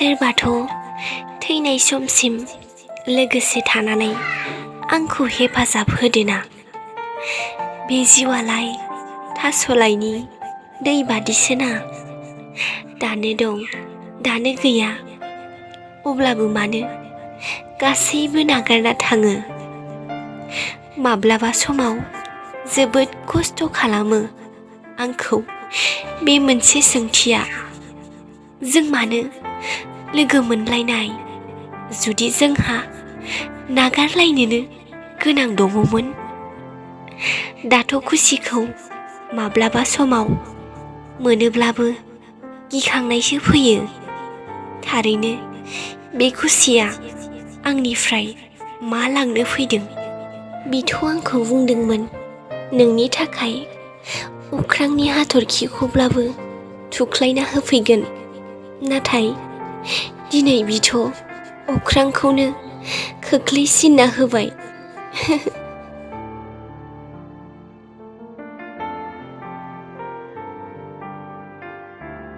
सोरबाथ' थैनाय समसिम लोगोसे थानानै आंखौ हेफाजाब होदोना। बे जिउआलाय थास'लाइनि दै बादिसोना, दानो दं दानो गैया। अब्लाबो मानो गासैबो नागारना थाङो? माब्लाबा समाव जोबोद खस्थ' खालामो आंखौ बे मोनसे सोंथिया, जों मानो लोगो मोनलायनाय जुदि जोंहा नागारलायनोनो गोनां दङमोन? दाथ' खुसिखौ माब्लाबा समाव मोनोब्लाबो गिखांनायसो फैयो। थारैनो बे खुसिया आंनिफ्राय मा लांनो फैदों? बिथ' आंखौ बुंदोंमोन नोंनि थाखाय अख्रांनि हाथरखिखौब्लाबो थुख्लायना होफैगोन। नाथाय दिनै बिथ' अख्रांखौनो खोख्लैसिनना होबाय।